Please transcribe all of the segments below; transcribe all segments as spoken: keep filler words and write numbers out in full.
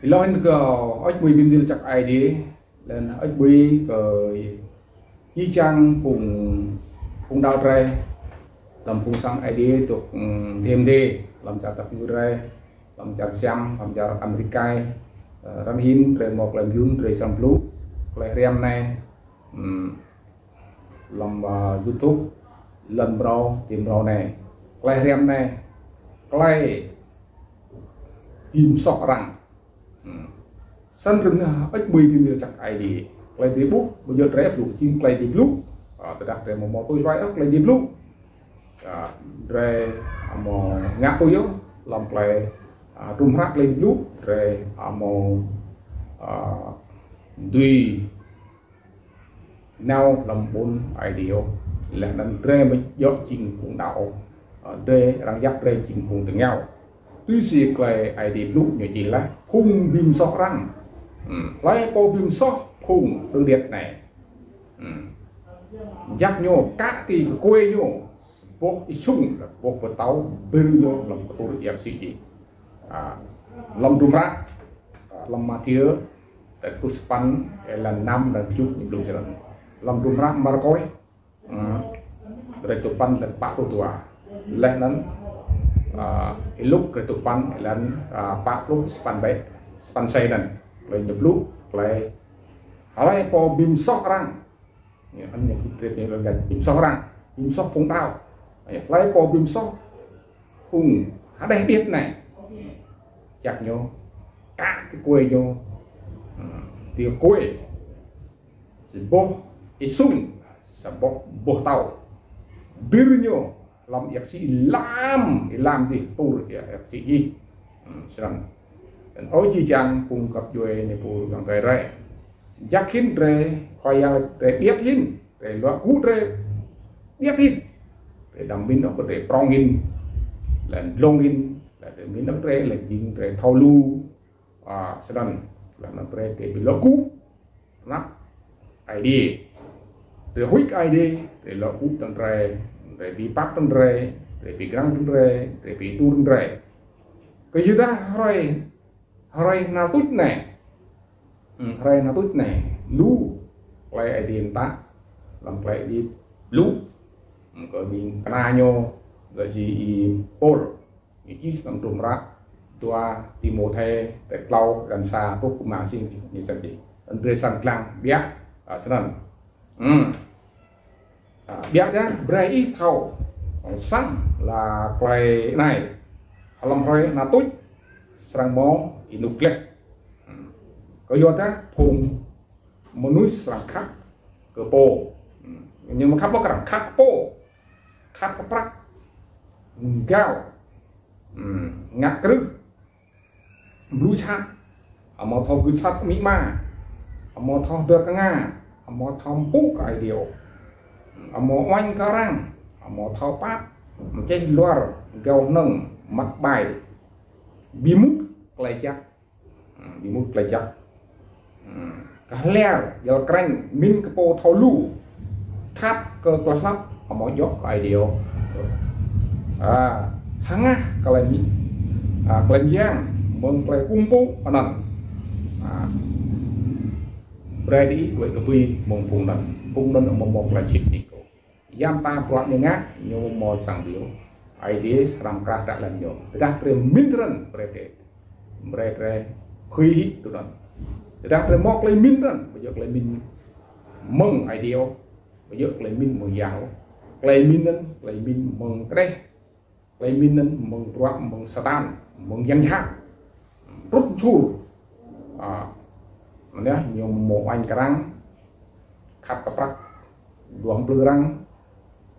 Êlâo hĭn kơ ăč ƀuh bi mni lač jăk Aê Diê, leh anăn ăč ƀuh kơ jih jang phung, phung đăo drei, hlăm phung sang Aê Diê dôk, mm, thiăm dê, hlăm čar Dap Ngư drei, hlăm čar Siam, hlăm čar Amêrik, ơ, arăng hĭn drei mâo klei myun, drei srăng blŭ klei hriăm anei, mm, hlăm, ơ, YouTube, lăn mrâo, ti mrâo anei. Klei hriăm anei, klei bi msoh arăng. Hmm. Snăn rơ̆ng ăč ƀuh bi mni lač jăk Aê Diê. Klei drei ƀuh, ƀu djŏ drei blŭ, jing klei drei blŭ. Ơ, tơdah drei amâo mâo tui hluê ôh klei drei blŭ, ơ, drei amâo ngă tui ôh hlăm klei, ơ, hdruôm hră klei drei blŭ, drei amâo, ơ, dưi nao hlăm ƀuôn Aê Diê ôh. Leh anăn drei amâo djŏ jing phung đăo ôh. Ơ, drei arăng yap drei jing phung tơngiao. Tui si klei Aê Diê blŭ ñu čih leh, phung bi msoh arăng. Hmm, hlei pô bi msoh phung đơ điêt anei. Hmm. Jăk ñu, kă ti kkuê ñu, sa boh êsŭng, sa boh boh tâo, bĭr ñu hlăm ktur êa ksĭ jih. A, hlăm hdruôm hră, a, hlăm Mathiơ, kdrêč pluh sa păn, êlan năm leh anăn kjuh ñu blŭ snăn. Hlăm hdruôm hră Markôs, hmm, kdrêč dua păn leh anăn pă pluh dua. Leh anăn, a, Y-Luk kdrêč dua păn, êlan, a, pă pluh sa păn bĕ, sa păn êsei anăn. Klei ñu blŭ, klei hlei pô bi msoh arăng. Ñu, anăn ñu ktrip ñu lŏ lač bi msoh arăng, bi msoh phung đăo. Ñu, hlei pô bi msoh phung hđeh điêt anei. Jăk ñu, kă ti kkuê ñu, hmm, ti kkuê. Sa boh êsŭng, sa boh boh tâo. Bĭr ñu hlăm êa ksĭ êlam, êlam ti ktur êa, êa ksĭ jih. Hmm, snăn. Anăn ơ jih jang phung găp djuê ñu pô ayŏng adei drei. Jăk hĭn drei, Khua Yang drei điêt hĭn, drei luă gŭ drei điêt hĭn. Drei đăm mĭn ôh drei prŏng hĭn, leh anăn dlông hĭn, leh drei mĭn ôh drei, leh jing drei thâo lu, a, snăn, leh anăn drei, drei bi luă gŭ anăp Aê Diê. Drei huĭ kơ Aê Diê, drei luă gŭ hdơ̆ng drei, drei bi pap hdơ̆ng drei, drei bi grăng hdơ̆ng drei, drei bi êdu hdơ̆ng drei. Kyuadah hruê, hruê knhal tuč anei, hmm, hruê knhal tuč anei, lu klei Aê Diê mtă, hlăm klei Aê Diê blŭ, hmm, kơ ƀĭng kna ñu, kơ jih Y-Pôl. Ñu čih hlăm hdruôm hră dua Timôthê, kdrêč tlâo, êlan sa truh êma sĭt ñu čih. Anăn drei srăng dlăng ƀiă, a, snăn. Hmm. A, ƀiădah brei ih thâo săng leh klei anei. Hlăm hruê knhal tuč srăng mâo ênuk dleh. Hmm. Kyuadah phung mnuih srăng khăp kơ pô. Hmm. Ñu amâo khăp ôh kơ arăng, khăp kơ pô. Khăp kơ prăk. Mgao. Hmm. Ngă krưh. Mblŭ jhat. Amâo thâo gưt asăp amĭ ama. Amâo thâo hdơr knga. Amâo thâo mpŭ kơ Aê Diê ôh. Amâo uêñ kơ arăng. Amâo thâo pap. Mčeh luar. Mgao hnơ̆ng. Măk ƀai. Bi mŭt klei jăk. Hmm, bi mŭt klei jăk. Hmm, khlăr, jăl krêñ, mĭn kơ pô thâo lu. Khăp kơ klei hlăp, amâo djŏ kơ Aê Diê ôh. A, hngah klei mĭn, a, klei myang, mơ̆ng klei kkuh mpŭ anăn. A, brei diih klei kbưi mơ̆ng phung anăn. Phung anăn amâo mâo klei sĭt nik ôh. Ya mta bruă ñu ngă, ñu amâo mâo čiăng bi ôh. Aê Diê srăng mkra hdră lăn ñu. Tơdah drei mĭn trăn, brei drei, brei drei khui hĭ tui anăn. Tơdah drei mâo klei mĭn trăn, ƀu djŏ klei mĭn mơ̆ng Aê Diê ôh, ƀu djŏ klei mĭn mơ̆ng yang ôh. Klei mĭn anăn, klei mĭn mơ̆ng kđeh. Klei mĭn anăn mơ̆ng bruă, mơ̆ng Satan, mơ̆ng yang jhat. Trŭt čhur. A, anei ñu amâo uêñ kơ arăng, khăp kơ prăk, duah mplư arăng,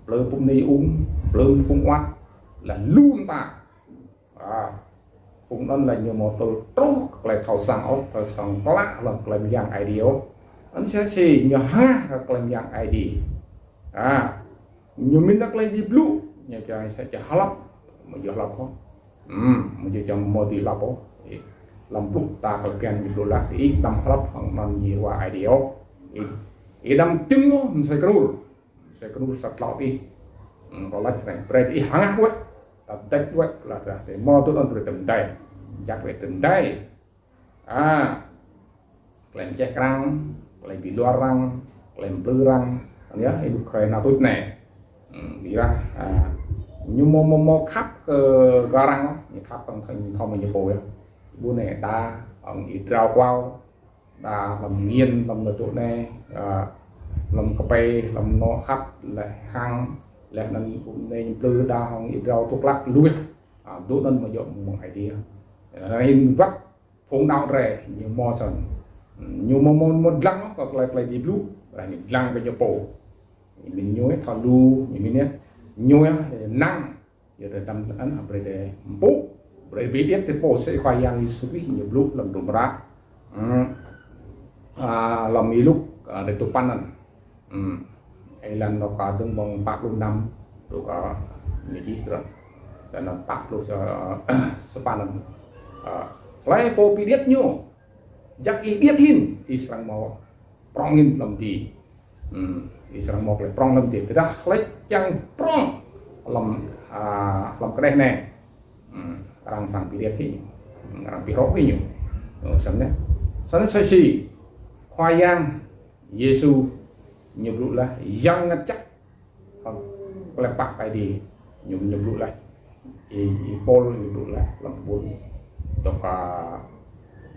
mplư phung mniê ung, mplư phung awăt, leh lu mta. A, Phung anăn lĕ ñu amâo tŭl truh kơ klei thâo săng ôh, thâo săng klă hlăm klei myang Aê Diê ôh. Anăn si si ñu hngah kơ klei myang Aê Diê. A, ñu mĭn klei Aê Diê blŭ, ñu čiăng sa čô hlăp, amâo djŏ hlăp ôh. Hmm, amâo djŏ čiăng amâo dưi hlăp ôh. Ih, hlăm blŭ ta klei bhiăn ñu blŭ lah, ih đăm hlăp hŏng anăn Yêhôwa Aê Diê ôh. Ih, ih đăm čưng ôh, msĕ knur. Msĕ knur sa tlâo ih. Hmm, kâo lač anei, brei ih hngah wĕ. Ta dêč wĕ, lah dah, ti amâo tŭ anăn brei ti mdei. Jăk wĕ ti mdei. A, klei mčeh arăng, klei bi luar arăng, klei mplư arăng, anăn yơh, ênuk hruê nao tuč anei. Hmm, ƀiădah, a, ñu amâo, amâo, amâo khăp kơ, kơ arăng, ñu khăp hŏng thâo, thâo mĭn ñu pô yơh. Ƀuh anei, đa hŏng êa drao kuâo, đa hlăm nghiên, hlăm nao tuč anei, a, hlăm kpei, hlăm nao khăp, leh hăng, leh anăn ƀuh anei ñu mplư đa hŏng êa drao thuốc lắc luih. A, dŏ anăn amâo djŏ mơ̆ng Aê Diê. Anăn hĭn wăt phung đăo drei, ñu amâo snăn. Ñu amâo, amâo, amâo dlăng ôh kơ klei, klei Aê Diê blŭ, ƀiădah ñu dlăng kơ ñu pô. Ñu mĭn ñu thâo lu, ñu mĭn ñu, ñu năng. Yua drei đăm anăn, brei drei mpŭ, brei bi điêt ti pô msĕ Khua Yang Yêsu Krist ñu blŭ hlăm hdruôm hră. Hmm. A, hlăm Y-Luk, a, dua păn anăn. Hmm. Êlan anôk ka dơ̆ng mơ̆ng pă pluh năm, truh kơ ñu čih trơn. Leh anăn pă pluh sa păn anăn. A, hlei pô bi điêt ñu, jăk ih điêt hĭn, ih srăng mâo prŏng hĭn hlăm adiê. Hmm, ih srăng mâo klei prŏng hlăm adiê. Tơdah hlei čiăng prŏng hlăm, a, hlăm kđeh anei. Hmm, arăng srăng bi điêt hĭn. Hmm, arăng bi hrŏ hĭn ñu. Ơ, snăn. Snăn msĕ si Khua Yang Yêsu ñu blŭ lah Yang Mngăt Jăk. Hŏng klei pap Aê Diê ñu, ñu blŭ leh. Y, Y-Pôl ñu blŭ leh hlăm ƀuôn dôk, a,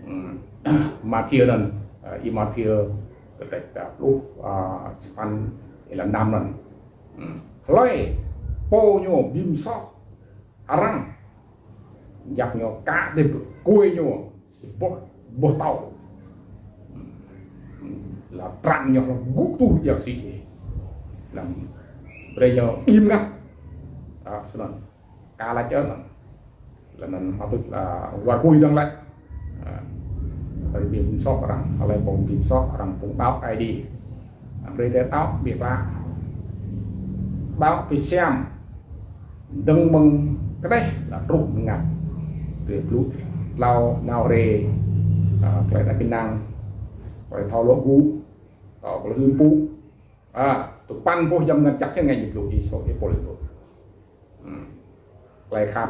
hmm, Mathiơ anăn, a, Y-Mathiơ kdrêč dua pluh, a, sa păn êlan năm anăn. Hmm. Hlei pô ñu bi msoh arăng, jăk ñu ka dê kue ñu, si boh, boh tâo. Lah trăn ñu hlăm gŭ tuh jăk si. Hlăm brei ñu im ngăt. A, snăn. Ka lač anăn. Leh anăn mă tuč, a, war pui dơ̆ng leh. A, hlei bi msoh arăng, hlei pô bi msoh arăng phung đăo Aê Diê. Brei drei đăo bi klă. Đăo bi siam. Dơ̆ng mơ̆ng kđeh lah truh mngăt. Drei blŭ tlâo nao hriê, a, klei êđăp ênang, klei thâo luă gŭ, thâo klei hưn pŭ. A, dua păn boh Yang Mngăt Jăk čang ngă ñu blŭ Y-Sô, Y-Pôl ñu blŭ. Hmm. Klei khăp,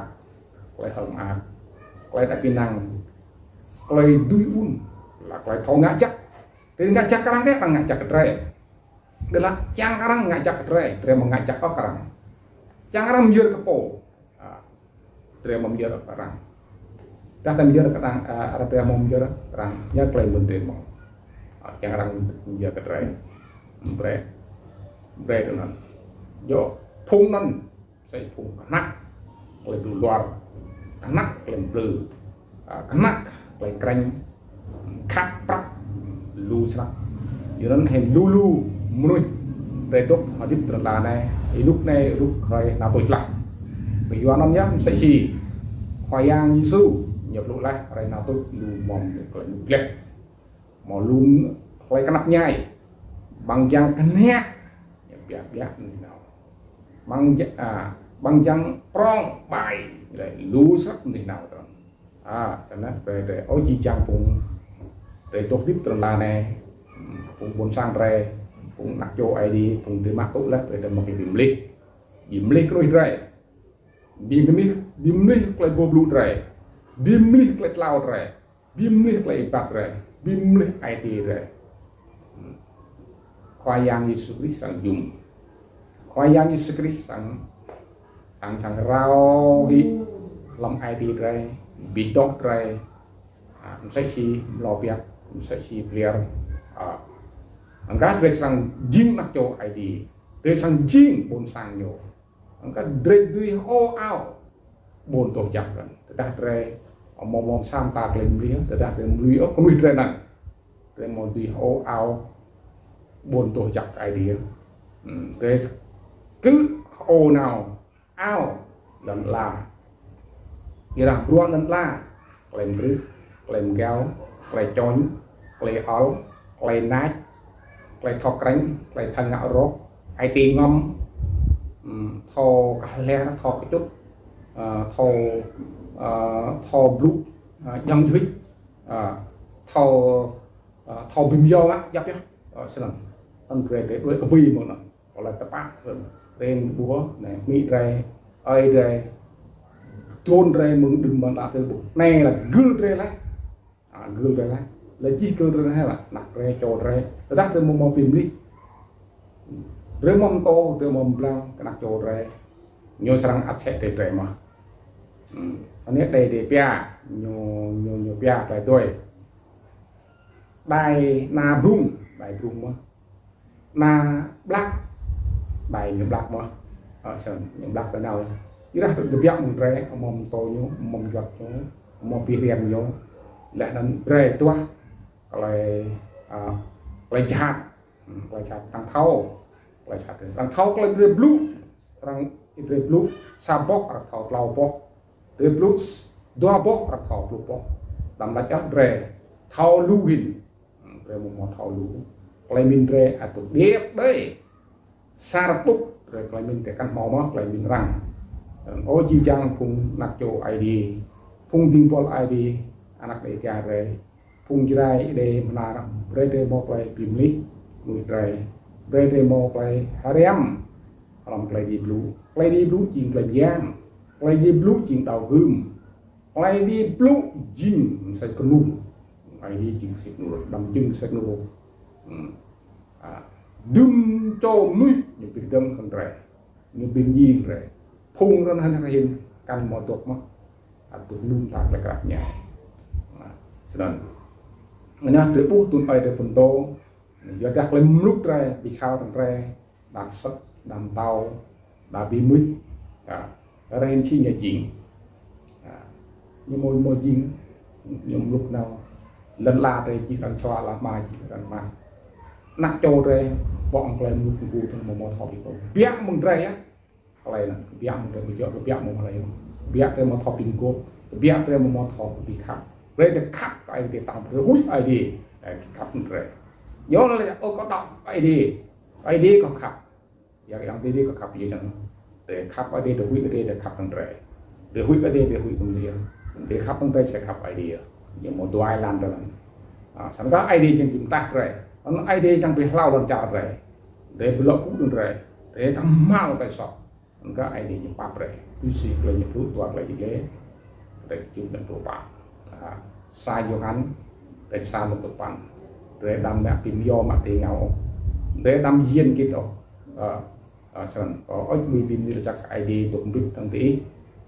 klei hơ̆k mơak, klei êđăp ênang, klei dưi ŭn, lah klei thâo ngă jăk. Drei ngă jăk kơ arăng dê, arăng ngă jăk kơ drei. Ƀiădah čiăng arăng ngă jăk kơ drei, drei amâo ngă jăk ôh kơ arăng. Čiăng arăng myơr kơ pô. A, drei amâo myơr kơ arăng. Dah drei myơr kơ arăng, a, drei amâo myơr kơ arăng, ya klei mĭn drei mâo. A, čiăng arăng myơr kơ drei. Brei, brei drei anăn. Djŏ phung anăn, msĕ phung knhăk klei blŭ luar, knhăk klei mplư, a, knhăk klei krêñ, khăp prăk, lu snăk. Yua anăn hĭn lu lu mnuih drei dôk hdĭp ti lăn ala anei, ênuk anei, ênuk hruê nao tuč lah. Kyua anăn yơh msĕ si Khua Yang Yêsu ñu blŭ leh, hruê nao tuč lu mâo klei ênuk dleh. Mâo lu klei knap mñai. Ƀăng jang knhăk, ñu ƀiă ƀiă mnuih nao. Ƀăng ja-, a, ƀăng jang prŏng ƀai, leh lu snăk mnuih nao trơn. A, snăn drei, drei, ơ, jih jang phung drei dôk hdĭp ti lăn ala anei, phung ƀuôn sang drei, phung anak čô Aê Diê, phung drei mă tŭ leh, drei, drei mâo klei bi mlih. Bi mlih knuih drei. Bi mlih, bi mlih klei boh blŭ drei. Bi mlih klei tlao drei. Bi mlih klei êbat drei. Bi mlih ai tiê drei. Khua Yang Yêsu Krist srăng jŭm. Khua Yang Yêsu Krist srăng, srăng, srăng rao hĭ hlăm ai tiê drei, bi doh drei, a, msĕ si mlâo biăp, msĕ si pliar, a, anăn kah drei srăng jing anak čô Aê Diê, drei srăng jing ƀuôn sang ñu. Anăn kah drei dưi hơô ao ƀuôn doh jăk anăn. Tơdah drei amâo mâo sa mta klei mlih, tơdah drei mlih ôh knuih drei anăn, drei amâo dưi hơô ao ƀuôn doh jăk Aê Diê. Hmm, drei kơ hơô nao ao lăn ala. Ƀiădah bruă lăn ala, Klei mkrưh, klei mgao, klei čŏng, klei ăl, klei nač, klei thâo krêñ, klei thâo ngă rŏk, ai tiê ngăm, ừm, thâo kah lĕ, thâo kčŭt, ơ, thâo, ơ, thâo blŭ, ơ, jăng juĭč, ơ, thâo, ơ, thâo bi mâo mă, yap yơh. Ơ, snăn. Anăn drei, drei đuĕ kơ bi mơ̆ng anăn. Kâo lač tơpă, drei ƀuh, anei, amĭ drei, ơi drei, tơl drei mơ̆ng đưm mơ̆ng đă drei ƀuh. Anei lač gưl drei leh. A, gưl drei leh. Lač jih gưl drei leh lač. Anak drei, čô drei. Tơdah drei amâo mâo bi mlih. Drei amâo mtô, drei amâo mblang, kơ anak čô drei. Ñu srăng ăt čĕ drei drei mơh. Hmm. Anei drei drei pia, ñu, ñu, ñu pia klei dui. Đai na brŭng, đai brŭng mơh. Na ƀlăk, đai ñu ƀlăk mơh. Ơ, snăn, ñu ƀlăk ti nao. Ƀiădah kbiă mơ̆ng drei, amâo mtô ñu, amâo mjuăt ñu, amâo bi hriăm ñu. Leh anăn drei duah klei, a, klei jhat. Hmm, klei jhat arăng thâo. Klei jhat arăng thâo klei drei blŭ. Arăng drei blŭ sa boh, arăng thâo tlâo boh. Drei blŭ s-, dua boh, arăng thâo pluh boh. Đăm lač ah drei thâo lu hĭn. Hmm, drei amâo mâo thâo lu. Klei mĭn drei ăt dôk điêt đei. Sa rơtup, drei klei mĭn drei kăn mâo mơh, klei mĭn arăng. Ơ jih jang phung anak čô Aê Diê. Phung dĭng buăl Aê Diê, anak Dêga drei. Phung Jrai Êđê mnar, brei drei mâo klei bi mlih, mnuih drei. Brei drei mâo klei hriăm. Hlăm klei drei blŭ. Klei drei blŭ jing klei myang. Klei drei blŭ jing đao gưm. Klei drei blŭ jing msĕ knur. Klei drei jing msĕ knur, đăm jing msĕ knur. Hmm. A, dŭm čô mnuih ñu bi kdơ̆ng kơ drei. Ñu bi mdjiê drei. Phung arăng hăn hăn hĭn kăn mâo dôk mơh. Ăt dôk lu mta klei krăp ñu. A, snăn. Anăn drei ƀuh tŭ ai drei phŭn tô. Yua dah klei mluk drei, bi čhao drei, đa sĭt, đa mtao, đa bi mưč. Ya, arăng čih ñu jing. Ya, ñu mâo, mâo jing, ñu mluk nao. Lăn ala drei jing arăng čua, ala hma jing arăng mă. Anak čô drei, ƀơ̆ng klei mluk mgu drei amâo mâo thâo bi kâo. Kbiă mơ̆ng drei ya. Klei anăn, kbiă mơ̆ng drei bi jŏk, kbiă mơ̆ng klei. Kbiă drei amâo thâo bi mguôp, kbiă drei amâo mâo thâo bi khăp. Drei dôk khăp kơ Aê Diê tang, drei huĭ Aê Diê, ơ, khăp drei. Ñu lač, ơ, kâo đăo Aê Diê, Aê Diê kâo khăp. Ya, yang Aê Diê kâo khăp, ya jang. Drei khăp Aê Diê, drei huĭ Aê Diê, drei khăp kơ drei. Drei huĭ Aê Diê, drei huĭ kơ drei. Drei khăp kơ drei, drei khăp Aê Diê. Ñu mâo dua êlan drei. A, snăn kơ Aê Diê jing bi mtah drei. Anăn Aê Diê jing bi hlao lăn čar drei. Drei bi lŏ kŭ drei. Drei kăm hmao klei soh. Anăn kơ Aê Diê ñu pap drei. Tui si klei ñu blŭ, dua Klei Bi Lê. Drei kčŭt anăn blŭ pap. A, sa Yôhan, drei sa mŭt tŭ păn. Drei đăm mă bi mâo mă ti ngao. Drei đăm yin kit ôh. A, a, snăn. Ơ, ơ, mui bi mni lač jăk Aê Diê dôk mbĭt hdơ̆ng diih.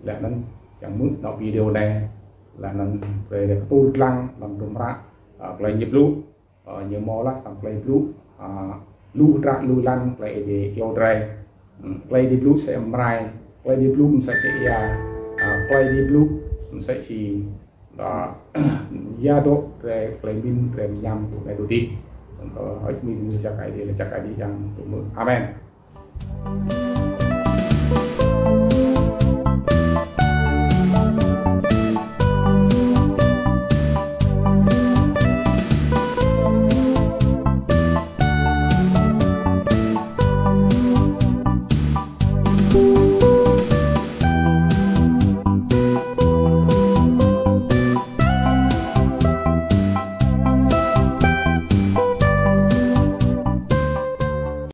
Leh anăn čiăng hmư̆ nao video anei. Leh anăn drei, drei ktul dlăng, đăm dŭm ră. A, klei ñu blŭ. Ơ, ñu mâo lah, hlăm klei blŭ, a, lu hdră lu êlan klei Aê Diê iêu drei. Hmm, klei Aê Diê blŭ msĕ mrai, klei Aê Diê blŭ msĕ si êa, a, klei Aê Diê blŭ msĕ si, a, ya dôk drei, klei mĭn drei mñam tŭ anei tŭ dih. Ơ, hơêč hmưi lač jăk Aê Diê, lač jăk Aê Diê čiăng tŭ mơ̆. Amen.